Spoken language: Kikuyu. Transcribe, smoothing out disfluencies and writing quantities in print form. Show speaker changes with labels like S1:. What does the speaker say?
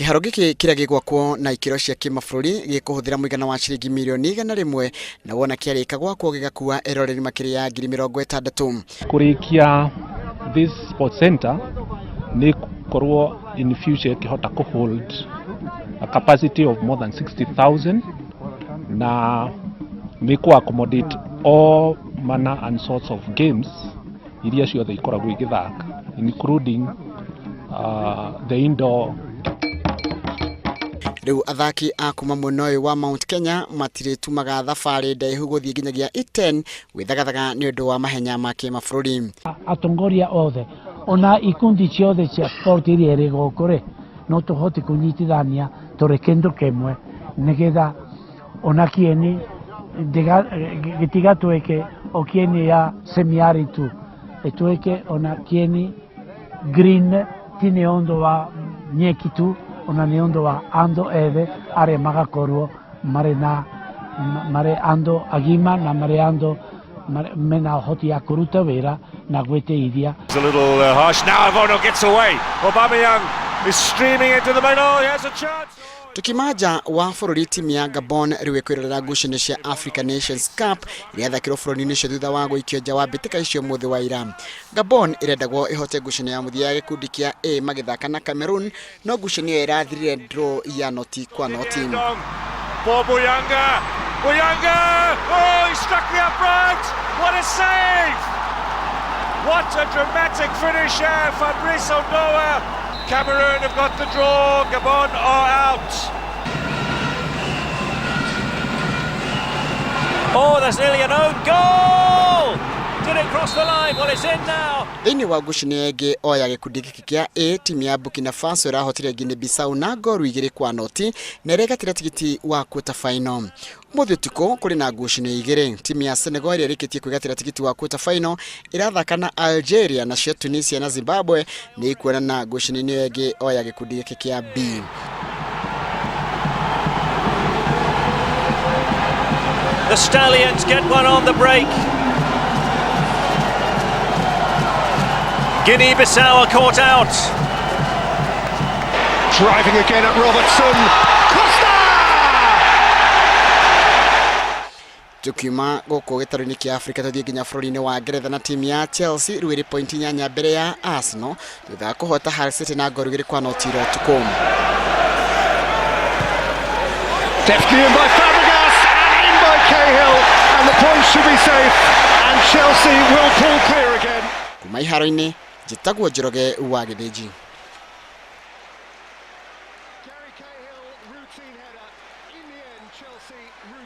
S1: Kĩharo gĩkĩ kĩrĩa gĩgwakwo na ikĩro cia kĩmabũrũri gĩkũhũthĩra mũigana wa ciringi mirioni 100 na wona kĩarĩka gwakwo gĩgakua eroreri makĩria ya 60,000.
S2: Kũrĩkia this sports center nĩ korwo in future ĩkĩhota kũ hold a capacity of more than 60,000 na nĩ kũ accommodate all manner and sorts of games iria ciothe ikoragwo igĩthaka including the indoor.
S1: Rĩu athaki a kuma mwena ũyũ wa Mount Kenya matirĩtumaga thabarĩ ndaihu gũthiĩ nginyagia Iten gwĩthagathaga nĩ ũndũ wa mahenya ma kĩmabũrũri.
S3: Atongoria othe ona ikundi ciothe cia sport iria ĩrĩ gũkũ rĩ, no tũhote kũnyitithania tũrĩ kĩndũ kĩmwe nĩgetha ona kĩeni gĩtigatuĩke o kĩeni ya semiari tu, ĩtuĩke ona kĩeni green, ti nĩ ũndũ wa nyeki tu, ona nĩ ũndũ wa andũ ethĩ arĩa magakorwo marĩ na marĩ andũ agima na marĩ andũ mena ũhoti ya kũruta wĩra na gwĩteithia.
S4: It's a little harsh. Now Ovono gets away. Aubameyang is streaming into the middle. He has a chance.
S1: Tukimaja wa bũrũri timu ya Gabon rĩu ĩkwĩrorera ngucanio cia Africa Nations Cup iria yathakĩrwo bũrũri-inĩ ũcio thutha wa gũikio nja wa mbĩtĩka icio mũthĩ wa ira. Gabon ĩrendagwo ĩhote ngucanio ya mũthia ya gĩkundi kĩa A magĩthaka na Cameroon, no ngucanio ĩyo ĩrathirire draw ya 0-0.
S4: For Buyanga. Buyanga! Oh, he struck the upright! What a save! What a dramatic finish here, Fabrice Ondoa. Cameroon have got the draw, Gabon are out.
S5: Oh, there's nearly an own goal! Did it cross the line? Well, it's in now.
S1: Thĩinĩ wa ngucanio ĩngĩ o ya gĩkundi gĩkĩ kĩa A, timu ya Burkina Faso ĩrahotire Guinea Bissau na ngoru 2-0 na ĩregatĩra tigiti wa quarter final. Ũmũthĩ ũtukũ kũrĩ na ngucanio igĩrĩ. Timu ya Senegal ĩrĩa ĩrĩkĩtie kwĩgatĩra tigiti wa quarter final ĩrathaka na Algeria, nacio Tunisia na Zimbabwe nĩ ikuonana ngucanio-inĩ ĩngĩ o ya gĩkundi gĩkĩ kĩa B.
S5: The Stallions get one on the break. Guinea-Bissau are caught out.
S4: Driving again at Robertson. Costa!
S1: Tukiuma gũkũ gĩtarũ-inĩ kĩa Afrika tũthiĩ nginya bũrũri-inĩ wa Ngeretha na timu ya Chelsea rĩu ĩrĩ pointi 8 mbere ya Arsenal thutha wa kũhota Hull City na ngoru 2-0 ira ũtukũ.
S4: Deftly in by Fabregas and in by Cahill, and the points should be safe, and Chelsea will pull clear again.
S1: Kuma iharo-inĩ njĩtagwo Njoroge wa Gĩthĩnji.
S4: Gary Cahill, routine header. In the end, Chelsea.